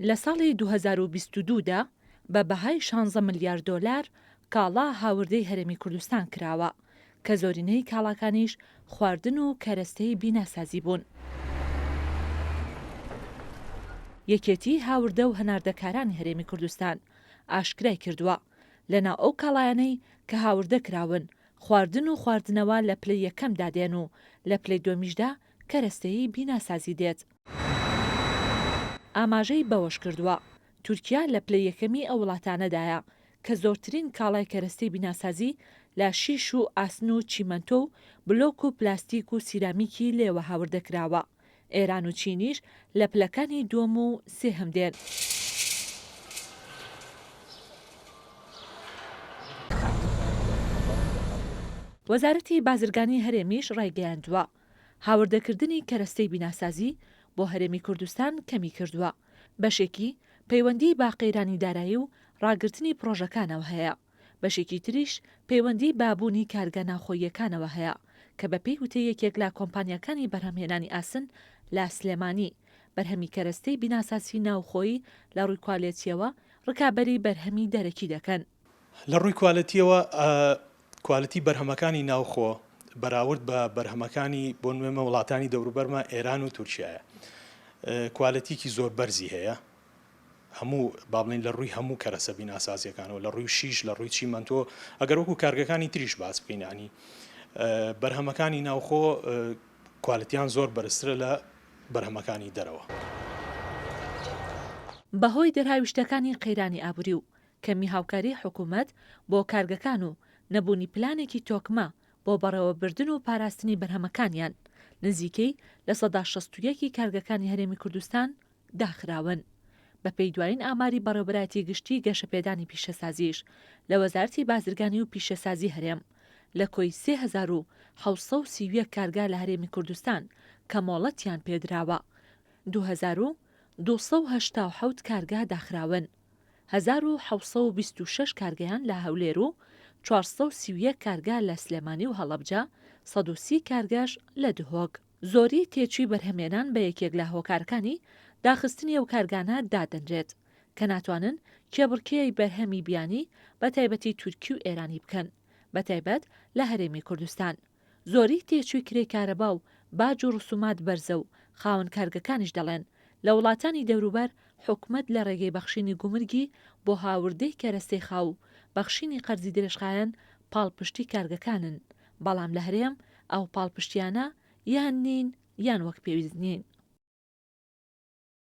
لە ساڵی 2022 دا بە بەهای شانزە ملیار دۆلار کاڵا هاوردەی هەرێمی کوردستان کراوە، کە زۆرینەی کاڵاکانیش خواردن و کەرەستەی بیناسازی بوون. یەکێتیی هاوردە و هەناردەکارانی هەرێمی کوردستان ئاشکرای کردووە، لەناو ئەو کاڵایانەی کە هاوردە کراون، خواردن و خواردنەوە لە پلەی یەکەمدا دێن و لە پلەی دووەمیشدا کەرەستەی بیناسازی دێت. ئاماژەی بەوەشکردووە، تورکیا لە پلەی یەکەمی ئەو وڵاتانەدایە کە زۆرترین کاڵای کەرەستەی بیناسازی لە شیش و ئاسن و چیمەنتۆ و بلۆک و پلاستیک و سیرامیکی لێوە هاوردە کراوە، ئێران و چینیش لە پلەکانی دووەم و سێهەم دێن. وەزارەتی بازرگانی هەرێمیش ڕایگەیاندووە، هاوردەکردنی کەرەستەی بیناسازی بۆ هەرێمی کوردستان کەمیکردووە، بەشێکی پەیوەندیی بە قەیرانی دارایی و ڕاگرتنی پڕۆژەکانەوە هەیە، بەشێکی تریش پەیوەندیی بە بوونی کارگە ناوخۆییەکانەوە هەیە کە بەپێی وتەی یەکێک لە کۆمپانیاکانی بەرهەمهێنانی ئاسن لە سلێمانی، بەرهەمی کەرەستەی بیناسازی ناوخۆیی لە ڕووی کوالێتییەوە ڕکابەری بەرهەمی دەرەکی دەکەن. لە ڕووی کوالێتییەوە کوالێتی بەرهەمەکانی ناوخۆ بەراورد بە بەرهەمەکانی بۆ نموونە وڵاتانی دەوروبەرمە ئێران و تورکیایە کوالێتیکی زۆر بەرزی هەیە هەموو با بڵێین لە ڕووی هەموو کەرەسە بیناسازیەکانەوە لە ڕووی شیش لە ڕووی چیمەنتۆ ئەگەر وەکو کارگەکانی تریش باس بکەین ینی بەرهەمەکانی ناوخۆ کوالتیان زۆر بەرزترە لە بەرهەمەکانی دەرەوە. بەهۆی دەرهاویشتەکانی قەیرانی ئابوری و کەمی هاوکاری حکومەت بۆ کارگەکان و نەبوونی پلانێکی تۆکمە بۆ بەڕێوەبردن و پاراستنی بەرهەمەکانیان، نزیکەی 61% ی کارگەکانی هەرێمی کوردستان داخراون. بەپێی دوایین ئاماری بەڕێوەبەرایەتی گشتیی گەشەپێدانی پیشەسازیش لە وەزارەتی بازرگانی و پیشەسازی هەرێم، لە کۆی 3731 کارگا لە هەرێمی کوردستان کە مۆڵەتیان پێدراوە، 2287 کارگا داخراون. 1726 کارگەیان لە هەولێر و 431 کارگا لە سلێمانی و هەڵەبجە، 130 کارگەش لە دهۆک. زۆریی تێچووی بەرهەمهێنان بە یەکێک لە هۆکارەکانی داخستنی ئەو کارگانە دادەنرێت، کە ناتوانن کێبڕکێی بەرهەمی بیانی بەتایبەتی تورکی و ئێرانی بکەن، بەتایبەت لە هەرێمی کوردستان. زۆریی تێچووی کرێی کارەبا و باج و ڕسومات بەرزە و خاوەن کارگەکانیش دەڵێن، لە وڵاتانی دەوروبەر حکومەت لە ڕێگەی بەخشینی گومرگی بۆ هاوردەی کەرەستەی خاو و بەخشینی قەرزی درێژخایەن پاڵپشتی کارگەکانن، بەڵام لە هەرێم ئەو پاڵپشتییانە یان نین یان وەک پێویست نین.